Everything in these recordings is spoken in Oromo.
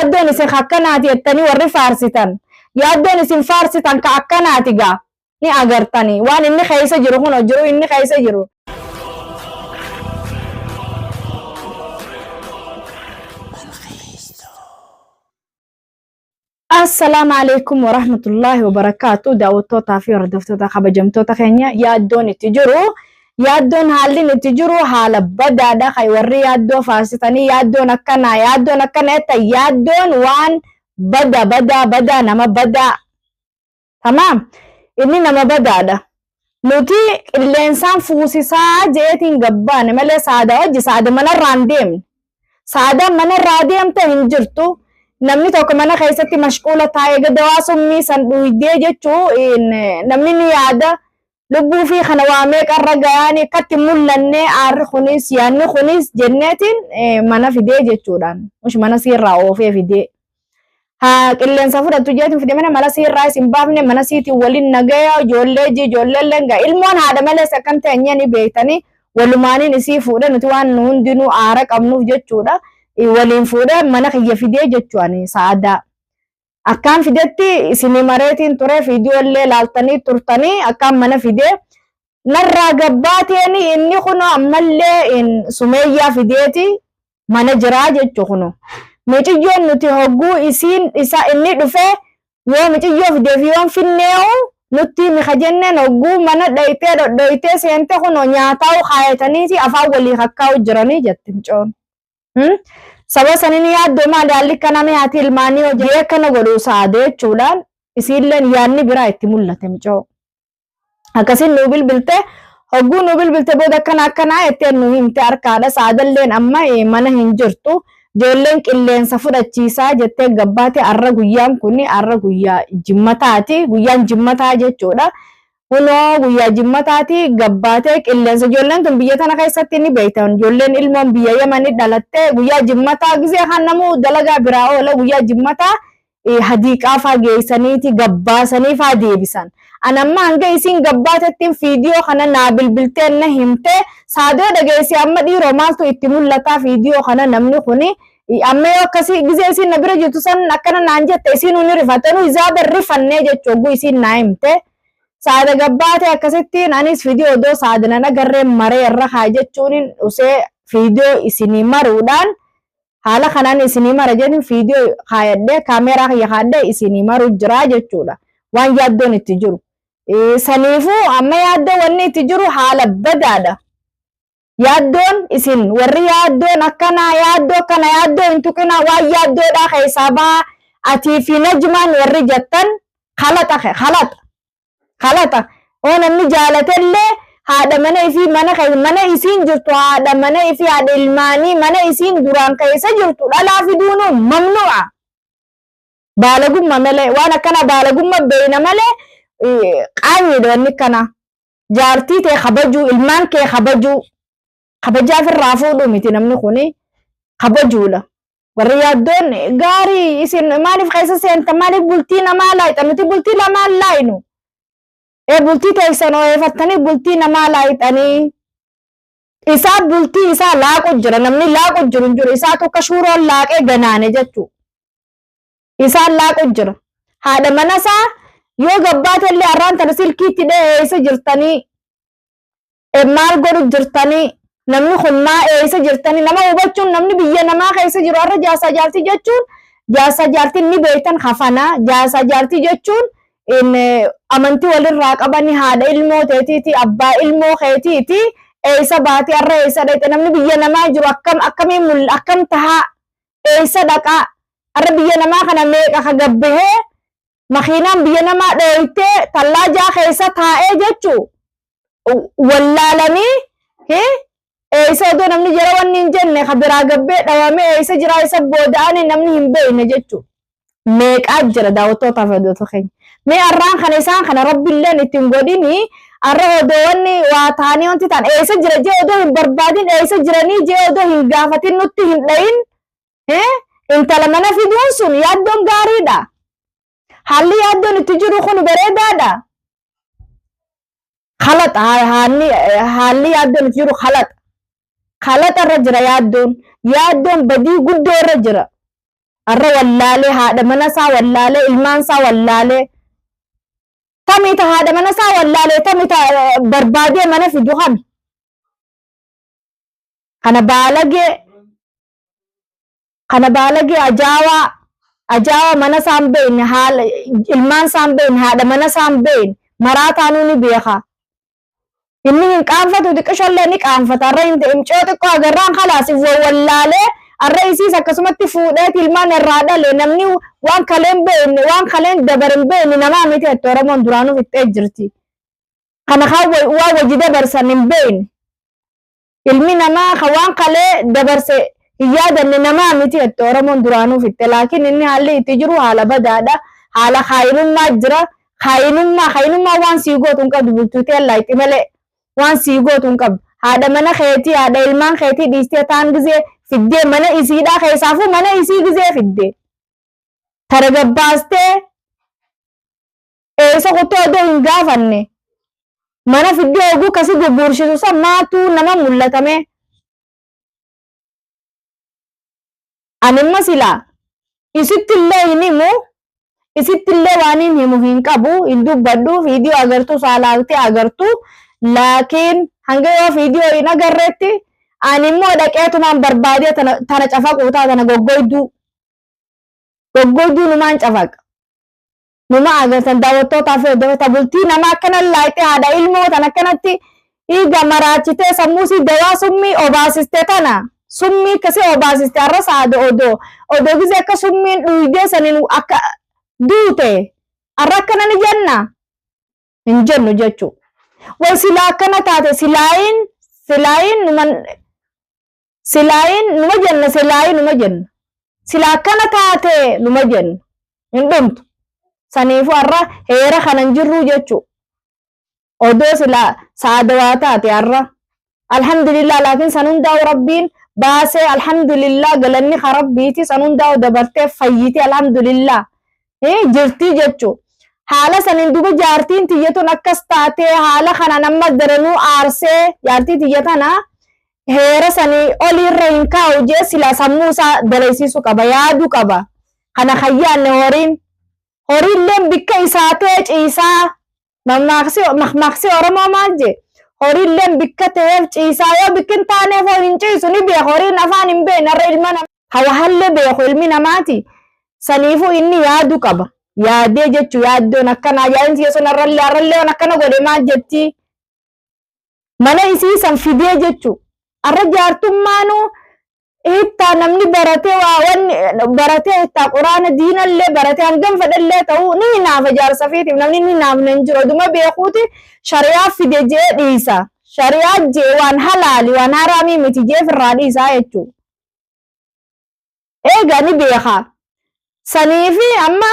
Yaaddoon isin akkanaati jettanii warri faarsitan. Yaaddoon isin faarsitan ka akkanaati gaa. Ni agartanii. Waan inni keessa jiru kun jiru inni keessa jiru. Assalaamu alaikum warahmatullaahi wabarakaatu. Daawwattootaa fi hordoftoota kabajamtoota keenya yaaddoon itti jiru. Yaaddoon haalli itti jiru haala badaadha. Kan warri yaaddoo faarsitanii yaaddoon akkanaa yaaddoon akkana jetta yaaddoon waan bada badaa badaa nama badaa. Tamaam inni nama badaadha. Nuti qilleensaan fuusisaa jeetiin gabbaane malee saada hojii saada manarraa hin deemne. Saadaan manarraa deemte hin jirtu. Namni tokko mana keessatti mashquula taa'ee dawaa summii san dhuydee jechuu namni ni yaada. Lubbuu fi kana waa meeqarra gayaanii akkatti mul'anne aarri kunis yaadni kunis jenneetiin mana fidee jechuudhaan. Mush mana siirraa oofee fidee. Haa qilleensa fudhattu jeetiin fide mana mala siirraa isin baafne mana siitiin waliin nagaya ijoollee ji ijoollee gaa ilmoon haadha malees akkam ta'e ni beektanii walumaaniin isii fuudhe nuti waan nu hundinuu aara qabnuuf jechuudha. Waliin fuudhe mana kiyya fidee jechuudhaan sa'aadaa. Akkaan fidetti isinii mareetiin ture viidiyoollee laaltanii turtanii akkaan mana fidee narraa gabbaateen inni kunoo ammallee sumeeyyaa fideeti mana jiraa jechuu kunoo. Miciyyoon nuti hogguu isiin isa inni dhufee yoo miciyyoo fideef yoon finnee'u nutti mika jenneen hogguu mana dhayxee dhodhoytee seente kunoo nyaataa'u kaayataniiti afaan walii kakkaa'u jiranii jette micoon. Saba saniin yaaddoo maali haalli akkana mee haati ilmaanii hojii akkana godhu saade jechuudhaan isiilleen yaadni biraa itti mul'ate micoo. Akkasiin nuu bilbilte hogguu nuu bilbilte booda akkana akkanaa jettee nu himte harkaadha saadalleen amma mana hin jirtu ijoolleen qilleensa fudhachiisaa jettee gabbaate arra guyyaan kun arra guyyaa jimmataati guyyaan jimmataa jechuudha. Kunoo guyyaa jimmataati gabbaatee qilleensa ijoolleen tun biyya tana keessatti ni beektan ijoolleen ilmoon biyya Yamanii dhalatte guyyaa jimmataa gizee kan namuu dalagaa biraa oola guyyaa jimmataa hadiiqaa faa geessaniiti gabbaasanii faa deebisan. An amma hanga isiin gabbaatettiin fiidiyoo kana naa bilbilteen na himte saadoo dhageessi amma dhiiroo maaltu itti mul'ataa fiidiyoo kana namni kuni amma yoo akkasii gizee isiin na bira jirtu san akkana naan jette isiinuu ni rifatte nu izaa rifannee jechuu hogguu isiin naa himte. Saada gabbaate akkasittiin anis fiidiyoo odoo saada nan agarree maree irra haa jechuun usee fiidiyoo isinii maruudhaan haala kanaan isinii mara jechuun fiidiyoo kaayadhee kaameeraa kiyya kaadhee isinii maru jira jechuudha. Waan yaaddoon itti jiru. Saniifuu amma yaaddoo wanni itti jiru haala badaadha. Yaaddoon isin warri yaaddoon akkanaa yaaddoo akkana yaaddoo hin tuqinaa waan yaaddoodhaa keessaa bahaa atii fi najmaan warri jettan kalaxa kalaxa kalaxa oo namni jaalatellee haadha mana ifii mana mana isiin jirtu haadha mana ifii haadha ilmaanii mana isiin duraan keessa jirtu dhalaa fiduunuu mamnu'a. Baalagumma malee waan akkana baalagumma beeyna malee qaanyiidha wanni akkanaa. Jaartii tee kabajuu ilmaan kee kabajuu kabajaa ofirraa fuudhuu miti namni kuni kabajuudha. Warri yaaddoon gaarii isin maaliif keessa seenta maaliif bultii namaa laayxa nuti bultii lamaan laaynu. Ee bultii teessan ooyefattanii bultii namaa laayxanii. Isaa bultii isaa laaqu jira namni laaqu jiru hin jiru isaa tokko shuuroon laaqee ganaane jechuu. Isaan laaqu jira. Haadha mana isaa yoo gabbaate illee arraan tana silkiitti dhee eessa jirtanii maal godhu jirtanii namni kun maa eessa jirtanii nama hubachuun namni biyya namaa keessa jiru har'a jaarsaa jaartii jechuun jaarsaa jaartiin ni beektan hafanaa jaarsaa jaartii jechuun amantii walirraa qabanii haadha ilmoo teetiiti abbaa ilmoo keetiiti eessa baatee har'a eessa dhaqxe namni biyya namaa jiru akkam akkamiin akkam tahaa eessa dhaqaa har'a biyya namaa kana meeqa ka gabbahee makiinaan biyya namaa dhooytee tallaajaa keessa taa'ee jechuu wallaalanii eessa odoo namni jara wanni hin jenne ka biraa gabbee dhawamee eessa jiraa isa booda'anii namni hin beekne jechuu meeqaa jira daawwattootaaf hordoftoota keenya. Mee arraan kana isaan kana rabbilleen itti hin godhini arra odoo wanni waa ta'anii wanti ta'an eessa jira jee odoo hin barbaadin eessa jiranii jee odoo hin gaafatin nutti hin dhayin intala mana fiduun sun yaaddoon gaariidha. Haalli yaaddoon itti jiru kun bareedaadha. Kalaxa haalli yaaddoon itti jiru kalaxa. Kalaxa irra jira yaaddoon. Yaaddoon badii guddoo irra jira. Arra wallaalee haadha mana isaa wallaalee ilmaan isaa wallaalee tamii ta haadha mana isaa wallaalee tamii ta barbaadee mana fidu kami. Kana baalagee kana baalagee ajaawaa ajaawaa mana isaa hin beekne haala ilmaan isaa hin beekne haadha mana isaa hin beekne maraataanuu ni beeka. Inni hin qaanfatu xiqqishollee ni qaanfata arra hin mcoo xiqqoo agarraan kalaas if wawwallaalee arra isiis akkasumatti fuudheeti ilmaan irraa dhale namni waan kaleen beekne waan kaleen dabare hin beekne namaa miti jette Oromoon duraanuu fixxee jirti. Kana kaan waan wajji dabarsan hin beekne. Ilmi namaa ka waan kalee dabarse hin yaadanne namaa miti jette Oromoon duraanuu fixxe. Laakiin inni haalli itti jiru haala badaadha. Haala kaayinummaa jira. Kaayinummaa kaayinummaa waan sii gootu hin qabdu bultuu tee laayixi malee waan sii gootu hin qabdu. Haadha mana keetii haadha ilmaan keetii dhiistee taan gizee fiddee mana isiidhaa keessaafuu mana isii gizee fiddee. Tara gabbaastee eessa kuttee odoo hin gaafanne mana fiddee oguu kasi gugguurshisu san maatuu nama mul'atame. Ani imma silaa isitti illee hin himu isitti illee waan hin himu hin qabu hin dubbadhu viidiyoo agartuu saalaaltee agartu laakiin hanga yoo viidiyoo hin agarreetti ani immoo dhaqeetumaan barbaadee tana tana cafaquu taa tana goggoyduu goggoyduu numaan cafaqa. Numa agartan daawwattootaa fi hordoftoota bultii nama akkana laayitee haadha ilmoo tan akkanatti dhiiga maraachitee sammuu sii dawaa summii obaasiste tana summii akkasii obaasiste har'a saada odoo odoo gizee akka summiin dhuydee saniin akka duute har'a akkana ni jenna hin jennu jechuu way silaa akkana taate silaayin silaayin numa Silaayin numa jenna silaayi numa jenna. Sila akkana taate numa jenna. Hin dhumtu. Saniifuu har'a heera kana hin jirruu jechuu. Odoo sila saadawaa taate har'a. Alhamdulillah laakiin san hundaa'u rabbiin baasee alhamdulillah galanni ka rabbiiti san hundaa'u dabartee fayyite alhamdulillah. Jirtii jechuu. Haala saniin duba jaartiin tiyya tun akkas taatee haala kanaan amma daranuu aarsee jaartii tiyya tana heera sanii olii irra hin kaa'u jee silaa sammuu isaa dalaysiisuu qaba yaaduu qaba kana kan yaadne horiin horiilleen bikka isaa ta'e ciisaa mammaaksi makmaaksi Oromoo maal jee horiilleen bikka ta'eef ciisaa yoo bikki hin taaneef hoo hin ciisu ni beeka horiin afaan hin beekne har'a ilma namaa hawahallee beeku ilmi namaati saniifuu inni yaaduu qaba yaadee jechuu yaaddoon akkanaa yaadinsi sun har'allee har'allee waan akkana godhe maal jettii mana isii san fidee jechu arra jaartummaanuu hittaa namni baratee waa wanni baratee hittaa quraana diinallee baratee hangam fedhallee ta'uu ni hinaafa jaarsa fiitiif namni ni hinaafne hin jiru oduma beekuuti shari'aa fide jee dhiisa shari'aa jee waan halaali waan haraamii miti jee firraa dhiisaa jechuu eega ni beeka saniifi amma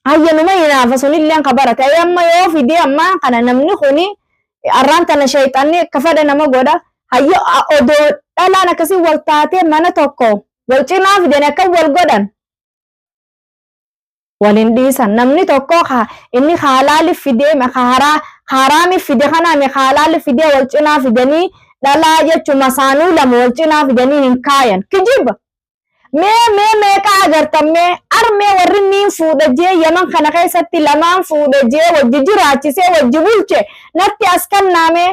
Hayya numa hinaafa sunilleen ka barate. Ayya amma yoo fidee amma kana namni kuni arraan tana shayxanni akka fedhe nama godha. Hayya odoo dhalaan akkasii wal taatee mana tokko wal cinaa fidanii akka wal godhan wal hin dhiisan. Namni tokko ka inni ka halaali fidee ka haraa haraami fide kanaami ka halaali fidee wal cinaa fidanii dhalaa jechuun masaanuu lama wal cinaa fidanii hin kaayan. Kijiba! Mee mee meeqa agartan mee ar mee warri niin fuudha jee yaman kana keessatti lamaan fuudhe jee wajji jiraachisee wajji bulche natti as kannaa mee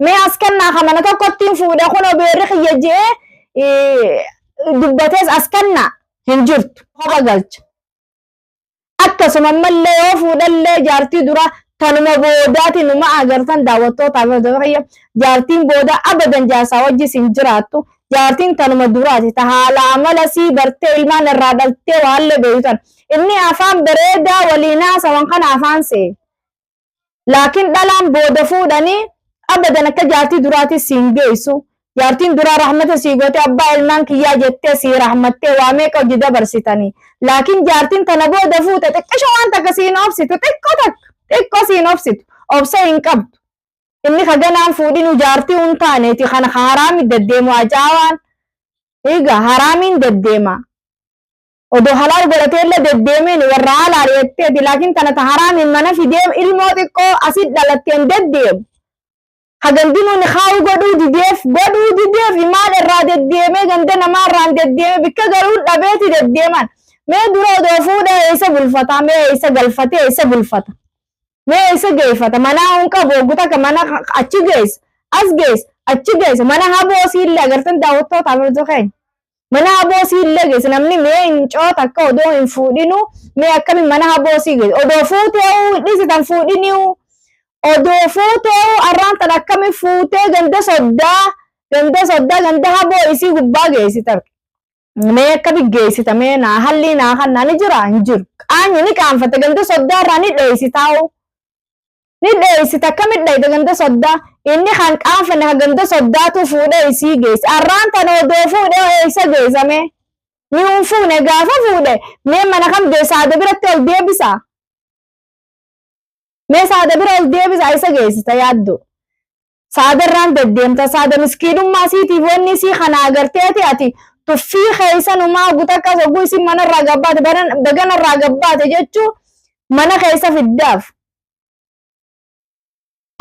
mee as kannaa ka mana tokkottiin fuudhe kunoo beerri kiyya jee dubbatees as kannaa hin jirtu kopha galcha. Akkasuma ammallee yoo fuudhallee jaartii dura tanuma boodaati numa agartan daawwattootaa fi hordoftoota kiyya jaartiin booda abadan jaarsaa wajjis hin jiraattu jaartiin tanuma duraati ta haala amala sii bartee ilmaan irraa dhaltee waallee beeytu tan inni afaan bareedaa waliin haasawan kana afaan see Laakiin dhalaan booda fuudhanii abadan akka jaartii duraatii siin geessu. Jaartiin duraa rahmata sii gootee abbaa ilmaan kiyyaa jettee sii rahmattee waa meeqa hojii dabarsitanii. Laakiin jaartiin tana booda fuute xiqqisho waan takka siin obsitu xiqqo takka xiqqo siin obsitu obsa hin qabdu. Inni ka ganaan fuudhinu jaartii hin taaneeti kana ka haraami deddeemu ajaa'aan. Egaa haraamiin deddeema. Odoo halaal godhateellee deddeemeen warra halaal jetteeti laakiin tana ta haraamiin mana fidee ilmoo xiqqoo asit dhalatteen deddeemu. Hagandinuu ni kaawu godhuu dideef godhuu dideef maal irraa deddeemee ganda namaa irraan deddeemee bikka galuun dhabeeti deddeeman. Mee dura odoo fuudhee eessa bulfata? Mee eessa galfatee eessa bulfata? Mee eessa geeffata? Manaa hin qabu oggu takka mana achi geessa as geessa achi geessa mana haboo siillee agartan daawwattootaaf hordoo keenya. Mana haboo siillee geessa namni mee hin coota akka odoo hin fuudhinu mee akkamiin mana haboo sii geessa odoo fuutee dhiisitan fuudhiniu odoo fuutee arraan tan akkamiin fuutee ganda soddaa ganda soddaa ganda haboo isii gubbaa geessitan. Mee akkamiin geessita mee naa hallii naa kannaa ni jira hin jiru. Qaanyi ni qaanfatte ganda soddaa irraa ni dheessitaa'u. Ni dheessita akkamiin dheeyta ganda soddaa inni kan qaanfanne kan ganda soddaatu fuudhee isii geesse. Arraan tana odoo fuudhee eessa geessa mee? Ni hin fuune gaafa fuudhe mee mana kam geessa haadha biratti ol deebisa. Mee saada bira ol deebisa eessa geessita yaaddu? Saadarraan deddeemta saada miskiinummaa siitiif wanni isii kana agarteeti ati tuffii keessanumaa gutakkas hogguu isin manarraa gabbaate baganarraa gabbaate jechuu mana keessa fiddaaf.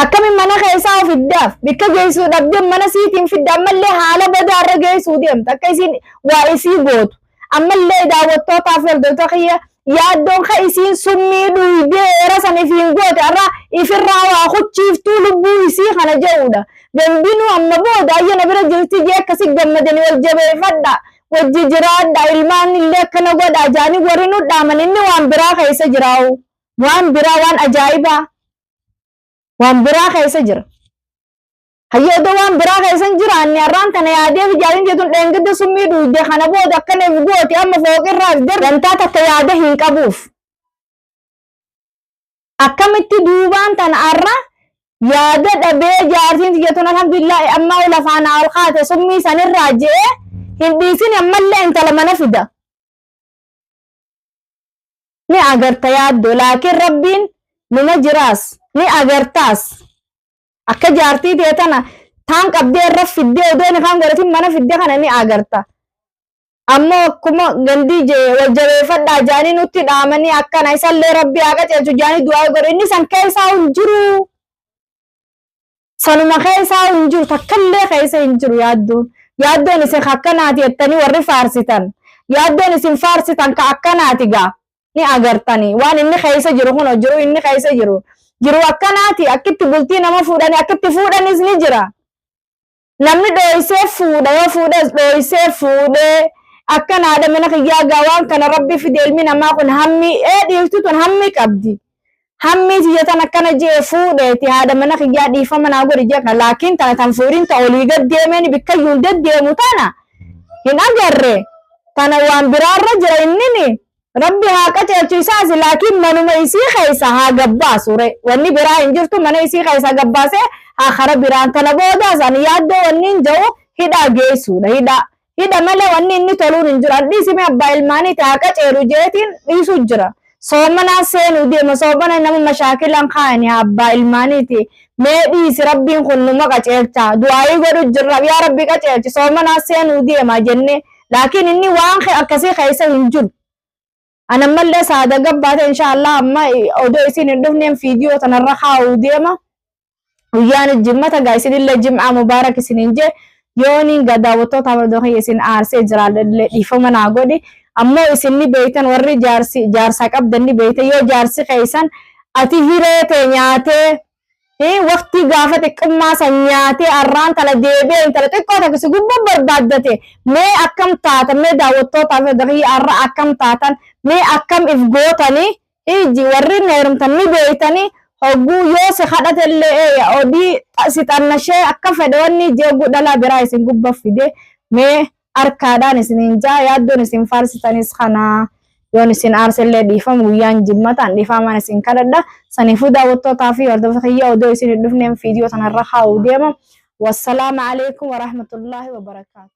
Akkamiin mana keessaa of fiddaaf bikka geessuu dhabdee mana siitiin fidda ammallee haala badaa irra geessuu deemta akka isiin waa isii gootu. Ammallee daawwattootaaf hordoftoota kiyya yaaddoon ka isiin summii dhuydee era san ifiin goote har'a ifirraa waa kuchiiftuu lubbuu isii kana je'uudha. Gandinuu amma booda ayyana bira jirti jee akkasi gammadanii wal jabeeffadha. Wajji jiraadha ilmaan illee akkana godha jaanii warri nu dhaaman inni waan biraa keessa jiraa'u. Waan biraa waan ajaa'ibaa. Waan biraa keessa jira. Hayyee odoo waan biraa keessa hin jiraanne har'aan tana yaadee fi jaalin jedhuun dheengadda summii dhuyde kana booda akkana if gooti amma fooqirraa if darbe dantaa takka yaada hin qabuuf. Akkamitti duubaan tana har'a yaada dhabee jaartiin tiyya tun alhamdulillah amma lafaan ol kaate summii sanirraa je'ee hin dhiisin ammallee intala mana fida. Ni agarta yaaddoo laakiin rabbiin numa jiraas ni agartaas. Akka jaartii tee tana taan qabdee irra fiddee odoo inni kaan godhatin mana fidde kana ni agarta. Ammoo akkuma gandii jee wal jabeeffadhaa jaanii nutti dhaamanii akkana isallee rabbi haa qaceelchu jaanii du'aa godhe inni san keessaa hin jiru. Sanuma keessaa hin jiru takkallee keessa hin jiru yaaddoon. Yaaddoon isin akkanaati jettanii warri faarsitan. Yaaddoon isin faarsitan ka akkanaati gaa. Ni agartanii waan inni keessa jiru kun jiru inni keessa jiru. Jiru akkanaati akkitti bultii nama fuudhanii akkitti fuudhanis ni jira. Namni dhooysee fuudha yoo fuudhes dhooysee fuudhee akkanaadha mana kiyyaa gaa waan kana rabbi fide ilmi namaa kun hammi ee dhiirti tun hammi qabdi. Hammii tiyya tan akkana jee fuudheeti haadha mana kiyyaa dhiifama naa godhi jee kana laakiin tana tan fuudhin ta olii gad deemeen bikkayyuun deddeemu tana hin agarre tana waan biraarra jira innini Rabbi haa qaceelchu isaas laakiin manuma isii keessa haa gabbaasu re wanni biraa hin jirtu mana isii keessa gabbaasee haa kara biraan tana boodaas ani yaaddoo wanni hin ja'u hidhaa geessuudha hidhaa hidha malee wanni inni toluun hin jiru an dhiisime abbaa ilmaanii haa qaceelu jeetiin dhiisuu jira soomanaa seenuu deema soomana nama mashaakilan kaa'ani haa abbaa ilmaaniiti mee dhiisi rabbiin kun numa qaceelcha du'aayii godhu jirra yaa rabbi qaceelchi soomanaa seenuu deema jennee laakiin inni waan akkasii keessa hin jiru. Ana ammallee saada gabbaate inshaallah amma odoo isin hin dhufneen viidiyoo tanarra kaa'uu deema. Guyyaan jimmata gaa isinillee jim'aa mubaarak isiniin jee yooniin gaa daawwattoota hordoo kiyya isin aarsee jiraallee dhiifama naa godhi. Ammoo isin ni beeytan warri jaarsi jaarsaa qabdan ni beeytan yoo jaarsi keessan ati hiree tee nyaatee waqtii gaafa xiqqummaa san nyaatee arraan tana deebi'ee intala xiqqoo takka si gubbaa barbaaddate mee akkam taatan mee daawwattootaaf kiyya arra akkam taatan mee akkam if gootanii iji warri heerumtan ni beeytanii hogguu yoo si kadhatellee odii si xannashee akka fedhe wanni ijee hogguu dhalaa biraa isin gubba fide mee harkaadhaan isiniin jaa yaaddoon isin faarsitanis kana yoon isin aarsellee dhiifamu guyyaan jimmataan dhiifamaan isin kadhadha saniifuu daawwattootaa fi hordoftoota kiyya odoo isin hin dhufneen viidiyoo tanarra kaa'uu deema. Wassalaamu alaikum warahmatullaahi wabarakaatu.